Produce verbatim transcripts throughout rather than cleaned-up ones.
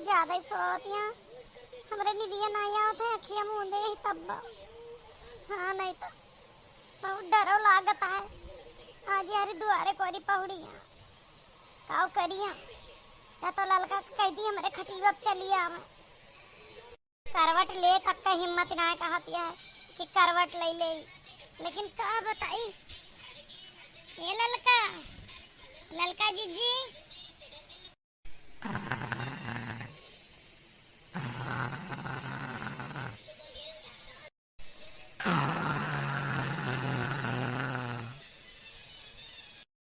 ज्यादा ही सोवत हियाँ। हमरे निदिया नाहीं आवत है, अखिया मूंदे ही तब। हाँ, नहीं तो बहुत डरो लागत है। आज यारी दुआरे कोरी पहुड़िया। काव करिया? या तो ललका के कह दी हमरे खटिया पे चली आवे। करवट ले तक के हिम्मत ना कहत है कि करवट ले ले। लेकिन का बताई? ए ललका, ललका जिज्जी।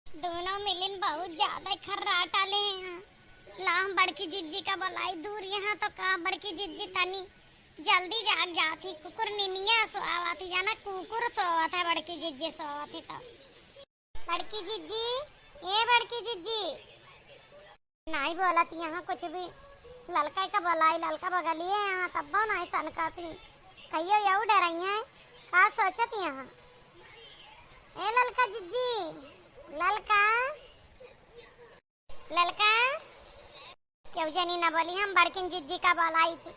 दोनों मिलिन बहुत ज्यादा खर्राटा ले हैं। ला हम बड़की जिज्जी का बुलाई दूर यहाँ तो का बड़की जिज्जी तनी जल्दी जाग जात ही। कुकुर निनिया सोवत ही, जाना कुकुर सोवत है, बड़की जिज्जी सोवत ही तो। बड़की जिज्जी, ए बड़की जिज्जी। नाहीं बोलत यहाँ कुछ भी। ललका का बोलाई, ललका बगलिए यहाँ तब्बो नाहीं सनकत ही। कहियो यहू डरइया है, का सोचत यहाँ? ए ललका जिज्जी, ललका, ललका। केहू जनी न बोली, हम बड़किन जिज्जी का बोलाई थी।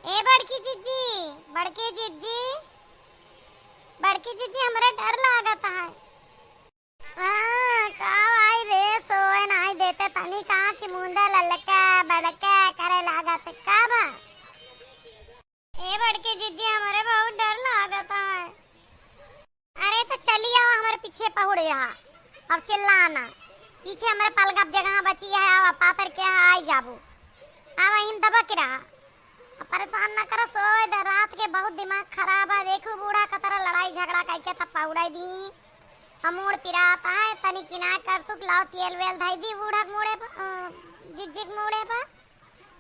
ए बड़की जिज्जी, बड़की जिज्जी, बड़की जिज्जी, हमरे डर लागत है। हाँ, का आई रे, सोए नाहीं देते, तनी का कि मुंदा ललका बड़का करे लागत, का बा? ए बड़की जिज्जी, हमरे बहुत डर लागत है। अरे तो चली आवा हमरे पीछे पहुड़ रहा, अब चिल्लाना। पीछे हमरे पलगप जगह बची है, आवा पातर के है, आई जाबू। आवा हिम दबक रहा। अब परेशान न करा, सोए दे, रात के बहुत दिमाग खराब है। देखू बूढ़ा का तरह लड़ाई झगड़ा करके तब पहुड़ाई दी। हम मूड़ पिरात है, तनी किनाय कर तू, लाओ तेल वेल धई दी बूढ़ा के मूड़े पर, अ, जिज्जी के मूड़े पर।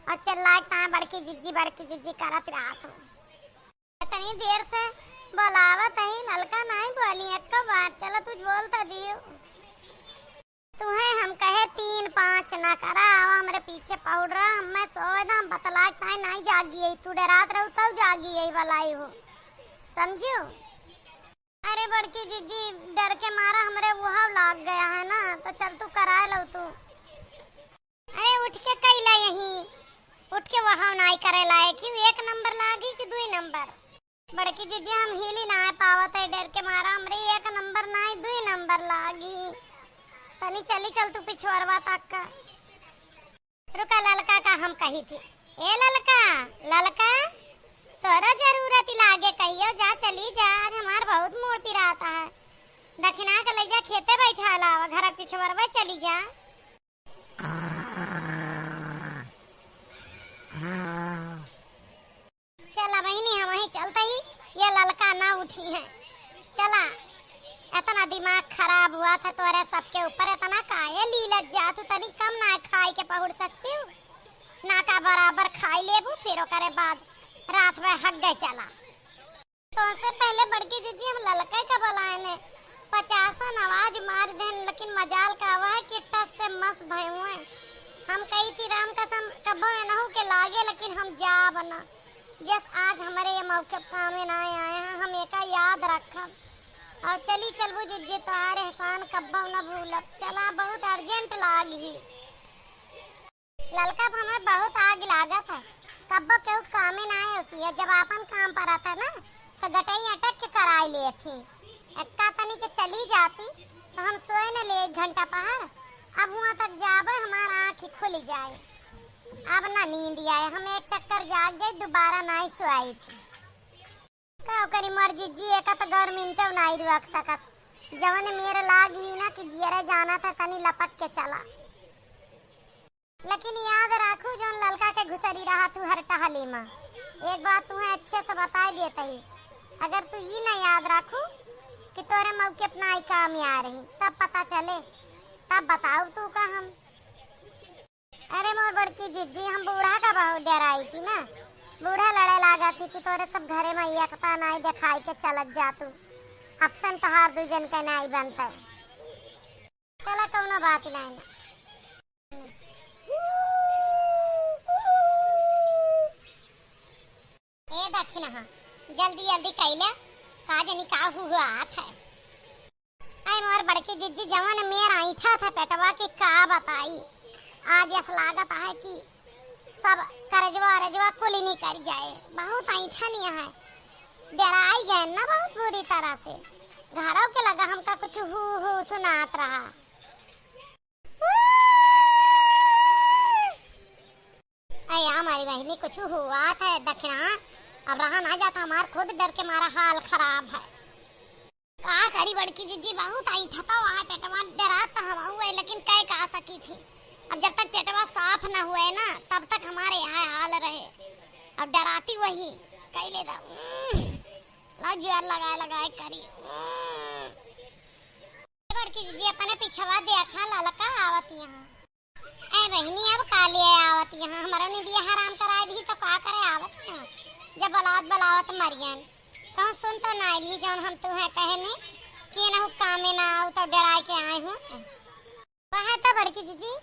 और चिल्लाए ता बड़की जिज्जी, बड़की जिज्जी करत रहत हूँ। इतनी देर से बोलावत ही, ललका नाहीं बोली एको बात। चलो तू बोल तो दियो। तुहे हम कहे तीन पाँच ना करा, आवा हमरे पीछे पहुड़ रहा, हमें सोए दा, हम बतलाए ताई नाहीं जागी है, तू डरात रहू तब जागी है वाला ही हो, समझियो? अरे बड़की जिज्जी, डर के मारा हमरे उहाव लाग गया है ना, तो चल तू कराए लो तू। अरे उठ के कैला यहीं, उठ के वहाव नाई करे लायक ही, एक नंबर लागी कि दुई नंबर? बड़की जिज्जी, हम हिली नाई पावत है, डर के मारा हमरे एक नंबर नाई, दुई नंबर लागी। तनी चली चल तू पिछुअरवा तक का। रुका, ललका का हम कही थी। ए ललका, ललका, तोरा जरूरत लागे कहियो, जा चली जा, आज हमार बहुत मूड़ पिरात है। दखिना के लइजा खेते बैठा लावा, घर के पिछुअरवा चली जा। चला बहिनी, हम वहीं चलते ही, ये ललका ना उठी है। चला, इतना दिमाग खराब हुआ था तोरे सबके ऊपर, इतना काहे लीलत जा तू, तनी कम ना खाए के पहुड़ सकती हूँ, ना का बराबर खाई लेबू, फिर ओकरे बाद रात में हग गए। चला। तो उससे पहले बड़की जिज्जी हम ललका का बुलाए ने, पचासन आवाज मार देन, लेकिन मजाल का हुआ है कि टस से मस भय हुए। हम कही थी राम कसम कबो एनहू के लागे, लेकिन हम जाब ना। जस आज हमरे ये मौके पे कामे ना आए हैं, हम एका याद रखब। और चली चलबू जिज्जी, तोहार एहसान कब्बो न भूलब। चला, बहुत urgent लाग ही। ललका पे हमें बहुत आग लागत है, कब्बो केहू कामे ना आए होती है। जब आपन काम परत है ना, तो गटई अटक के कराई लेत ही। एक्का तनी के चली जाती, तो हम सोए न ले एक घंटा पहर। अब हुआं तक जाबे, हमार आँख ही खुल जाए। अब ना नींद आए, हम एक चक्कर जाग गए, दोबारा नाई सोआई थी। का करी मोर जिज्जी, एका तो गवर्नमेंटो नाई रोक सकत। जवन मेर लागी ना कि जियरा जाना था, तनी लपक के चला। लेकिन याद राखू, जौन ललका के घुसरी रहा तू हर टहली में, एक बात तुम्हें अच्छे से बताई देत ही, अगर तू ई ना याद राखू कि तोरे मौके अपना आई काम आ रही, तब पता चले, तब बताऊ तू का हम। अरे मोर बड़की जिज्जी, हम बूढ़ा का बहुत डराई थी ना, बूढ़ा लड़े लागा थी कि तोरे सब घरे में एकता नाई दिखाई के चलत जा तू, अबसन तोहार दू जन के नाई बनता। चला, कौनो बात नाई। ए दखिनहा, जल्दी जल्दी कैला, का जनी का हुआ हाथ है। ऐ मोर बड़की जिज्जी, जवन मेर ऐंठा था पेटवा की का बताई, आज ऐस लागत है कि सब करजवा अरजवा कुल निकल जाए। बहुत ऐंठन यहाँ है, डराई गए ना बहुत बुरी तरह से। घरों के लगा हमका कुछ हू हू सुनात रहा। अरे हमारी बहिनी कुछ हुआ था दखिना, अब रहा ना जाता, हमार खुद डर के मारा हाल खराब है। का करी बड़की जिज्जी, बहुत ऐंठता हुआ है पेटवा, डरात तो हम हुए, लेकिन कै का सकी थी। अब जब तक पेटवा साफ न हुए ना, तब तक हमारे यह हाल रहे। अब डराती वही कैले रह। ला जुआर लगाए लगाए करी। बड़की जिज्जी अपने पिछवा देखा, ललका आवत यहाँ। ए बहिनी, अब का लिए आवत यहाँ? हमारा निदिया हराम कराए दी तो का करे आवत यहाँ? जब बलावत बलावत मरियन, कहूँ सुन तो ना ली जौन हम तुहे कहे ने कि एनहु कामे ना आऊ तो डराए के आए हूँ। वह तो बड़की जिज्जी,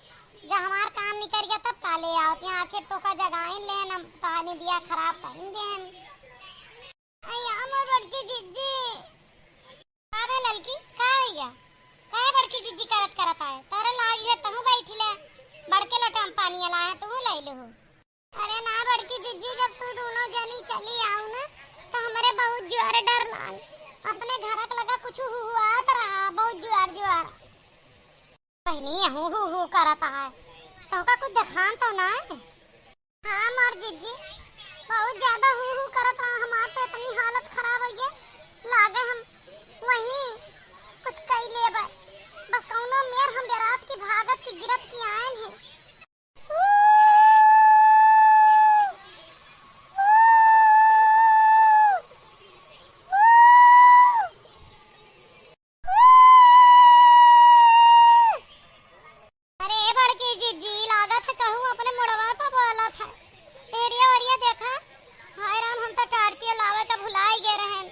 जब हमार काम निकल गया तब का ले आवत यहाँ? आखिर तो का जगाइन लेन, हम तो निदिया खराब कइन देन। अय्या, हमर बड़की जिज्जी। का बे ललकी, का भैया? काहे बड़की जिज्जी करत करत आए? तोहरे लागी है, तहूँ बैठ ले। बड़के लोटा में पानी लाए हैं, तहूँ ले लेहू। अरे ना बड़की जिज्जी, जब तू दोनों जनी चली आऊ ना, तो हमरे बहुत जोर डर लाग। अपने घरक लगा कुछ हुहुआत रहा, बहुत जुआर जुआर। बहिनी, हू हू हू करत है, तोहका कुछ देखान तो ना है? हाँ मोर जिज्जी, बहुत ज्यादा हू हू करत रहा, हमार तो इतनी हालत खराब हो गई, लागे हम वहीं कुछ कई लेबे। बस कौनो मेर हम डरात की, भागत की, गिरत की आयन है। अरे ए बड़की जिज्जी, लागत है कहूँ अपने मुड़वा पर बोलत है। एरिया ओरिया देखा। हाय राम, हम तो टार्चिया लावे का भुलाई गए रहन।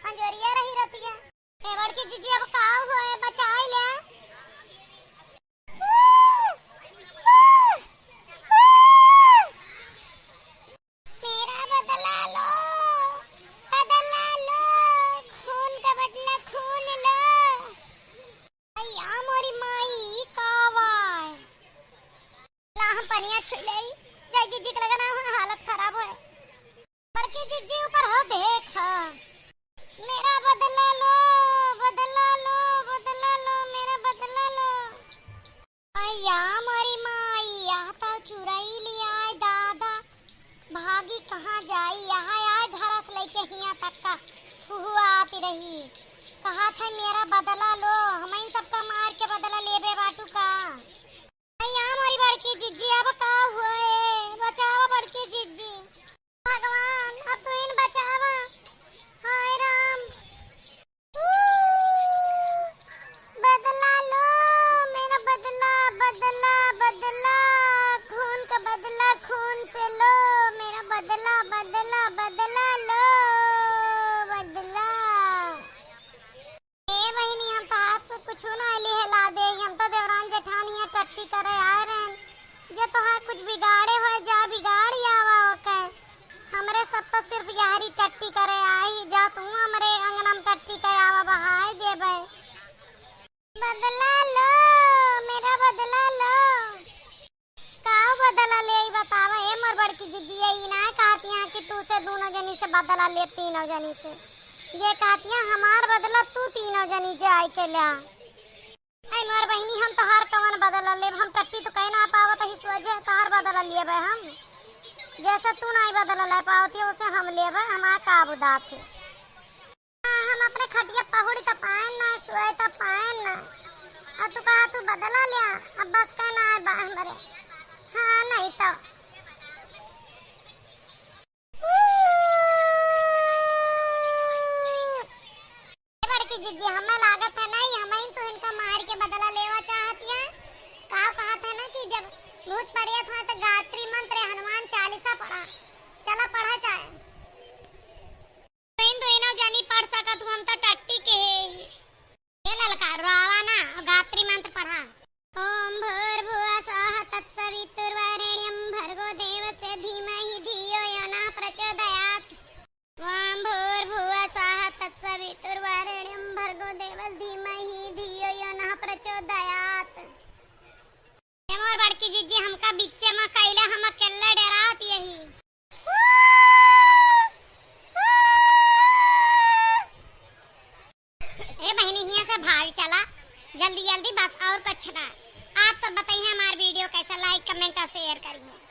अंजोरिया रही रतिया। ए बड़की जिज्जी, अब का होए, बचाई ले। मेरा बदला लो, बदला लो, खून का बदला खून लो। अय्या मोरी माई, ई का वाय? ला हम पनिया छुई लेई, जाई जिज्जी के लगे ना हो, हालत खराब होए। बड़की जिज्जी ऊपर हो देख। मेरा बदला लो, बदला लो, बदला लो, मेरा बदला लो। अय्या मोरी माई, यह तो चुरई लिया है दादा। भागी कहाँ जाई, यहाँ आए धरस लइके हियाँ तक का हुहुआती रही। कहा था मेरा बदला लो, हम इन सबका मार के बदला लेबे बाटू का। अय्या मोरी बड़की जिज्जी, अब का हुए, बचावा बड़की जिज्जी। भगवान, अब तू इन बचावा। हाय राम। बदला लो, मेरा बदला, बदला, बदला, खून का बदला खून से लो, मेरा बदला, बदला, बदला लो, बदला। ए बहिनी, हम तो हाथ से कुछ ना लिहला दे, हम तो देवरान जेठान हियाँ टट्टी करे आए रहन। जे तोहार कुछ बिगाड़े होए, जा बिगाड़ आवा ओके। हमरे सब तो सिर्फ यहरी टट्टी करे आई, जा तू हमरे अंगना में टट्टी के आवा, बहाय देबे। बदला लो, मेरा बदला लो। का बदला ले ई बतावा, ए मोर बड़की जिज्जी, ई ना कहतिया कि तू से दोनों जनी से बदला ले, तीनों जनी से। ये कहतिया हमार बदला तू तीनों जनी जाए के ला। ऐ मोर बहिनी, हम तोहार कवन बदला लेब? हम टट्टी तो कह ना पावत ही, सोझे तोहार बदला लेबे हम। जैसे तू नाई बदला ले पावत ही, उसे हम लेबे, हमार का बुदात है। हाँ, हम अपने खटिया पहुड़ी तो पाएन ना, सोए तो पाएन ना। और तू कहा तू बदला लिया, अब बस का ना है बा हमरे। हाँ, नहीं तो। ए बड़की जिज्जी, हमें लागत है ना, ये हमें तो इनका मार के बदला लेवा चाहत है। का कहत है ना कि जब भूत प्रेत हुआ तो गायत्री मंत्र हनुमान चालीसा पढ़ा। चला पढ़ा चाहे। इन दोनों जनी पढ़ सकत हो, हम तो टट्टी के है। ये ललका रोवा ना, गायत्री मंत्र पढ़ा। ओम भूर्भुवः स्वः तत्सवितुर्वरेण्यं भर्गो देवस्य धीमहि धियो यो नः प्रचोदयात्। ओम भूर्भुवः स्वः तत्सवितुर्वरेण्यं भर्गो देवस्य धीमहि धियो यो नः प्रचोदयात्। ए मोर बड़की जीजी हमका बिच्चे मा कइला, हम अकेले डेरात यही। ए बहिनी, हियां से भाग चला जल्दी जल्दी, बस और कुछ ना। आप सब बताइए हमार video कैसा, like, comment और share करिए।